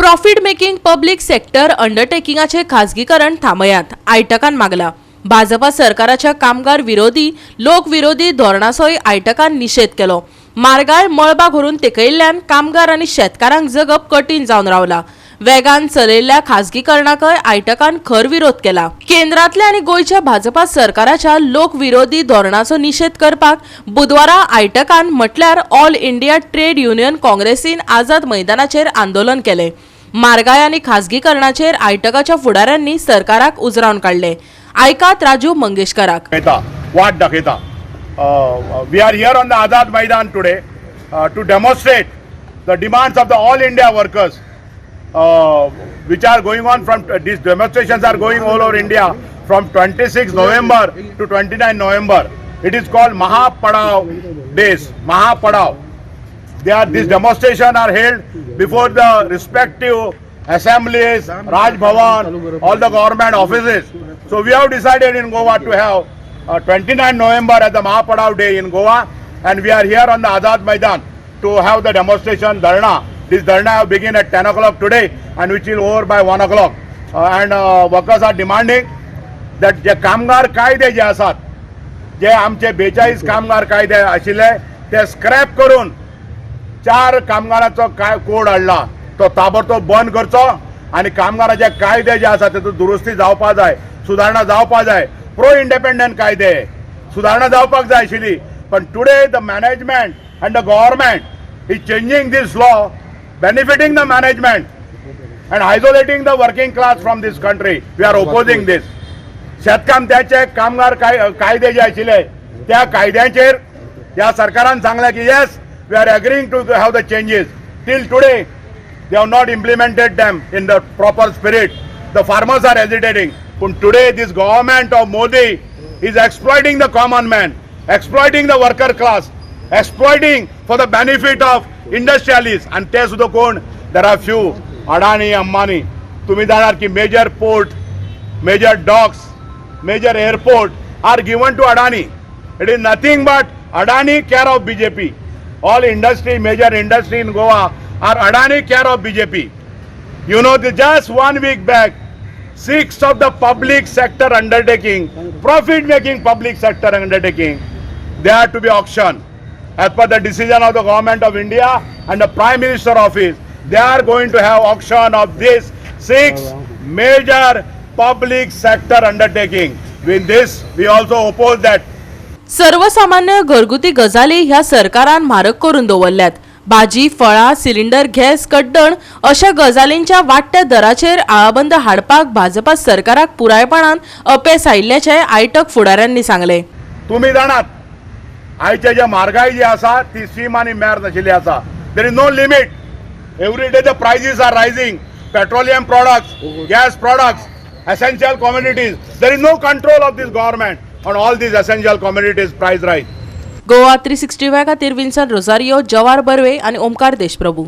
Profit making public sector अंडरटेकिंगाचे खाजगीकरण थांबयात, आयटकान मागला. भाजपा सरकाराच्या कामगार विरोधी, लोकविरोधी धोरणाचोय आयटकान निशेध केलो. म्हारगाय मळबाक व्हरून तेकयिल्ल्यान कामगार आनी शेतकारांक जगप कठीण जावन रावला. वेगान चलयल्ल्या खाजगीकरणाकय आयटकान खर विरोध केला. केंद्रातल्या आनी गोंयच्या भाजपा सरकाराच्या लोकविरोधी धोरणाचो निशेध करपाक बुधवारा आयटकान, म्हटल्यार ऑल इंडिया ट्रेड युनियन काँग्रेसीन, आझाद मैदानाचेर आंदोलन केलें. म्हारगाय आनी खाजगीकरणाचेर आयटकाच्या फुडाऱ्यांनी सरकाराक उजरावन काडले. आयकात राजू मंगेशकराक. दाखयता, वाट दाखयता. We are here on the Azad Maidan today to demonstrate the demands of the all India workers, which are going on from, these demonstrations are going all over India from 26 November to 29 November. It is called Mahapadav days, Mahapadav. They are these demonstration are held before the respective assemblies, Raj Bhavan, all the government offices. So we have decided in Goa to have 29 November as the Mahapadav day in Goa, and we are here on the Azad Maidan to have the demonstration dharna. This dharna will begin at 10 o'clock today and which will over by 1 o'clock. And workers are demanding that जे कामगार कायदे जे आसात, जे आमचे 42 कामगार कायदे आशिल्ले, ते scrap करून चार कामगारांचो काय कोड हाडला तो ताबडतोब बंद करचो आनी कामगाराचे कायदे जे आसा तेतूंत दुरुस्ती जावपा जाय, सुदारणा जावपा जाय. प्रो इंडिपेंडंट कायदे सुदारणा जावपाक जाय आशिल्ली, पण today the management and the government is changing this law, benefiting the management and isolating the working class from this country. We are opposing this. शेतकामत्याचे कामगार काय कायदे जे आशिल्ले, त्या कायद्यांचेर ह्या सरकारान सांगलें की yes, we are agreeing to have the changes. Till today they have not implemented them in the proper spirit. The farmers are hesitating. पूण today this government of Modi is exploiting the common man, exploiting the worker class, exploiting for the benefit of industrialist. आणि ते सुद्दां कोण? There are few, Adani, Ambani. तुम्ही जाणार की major port, major docks, major airport are given to Adani. It is nothing but Adani care of BJP. All industry, major industry in Goa are Adani care of BJP. Just one week back, six of the public sector undertaking, profit making public sector undertaking, they are to be auctioned. As per the decision of the government of India and the Prime Minister office, they are going to have auction of this six major public sector undertaking. With this, we also oppose that. सर्वसामान्य घरगुती गजाली ह्या सरकारान म्हारग करून दवरल्यात. भाजी, फळां, सिलिंडर, गॅस, कड्डण अशा गजालींच्या वाडट्या दराचेर आळाबंद हाडपाक भाजपा सरकाराक पुरायपणान अपेस आयिल्ल्याचें आयटक फुडाऱ्यांनी सांगलें. तुम्ही जाणात, आयचे जे म्हारगाय जी आसा ती सीम आनी मेर नाशिल्ली आसा. There is no limit. Every day the prices are rising. Petroleum products, gas products, essential commodities, there is no control of this government on all these essential commodities price rise. Goa 365 खातीर Vinson Rosario, जवार बर्वे आनी ओमकार देशप्रभू.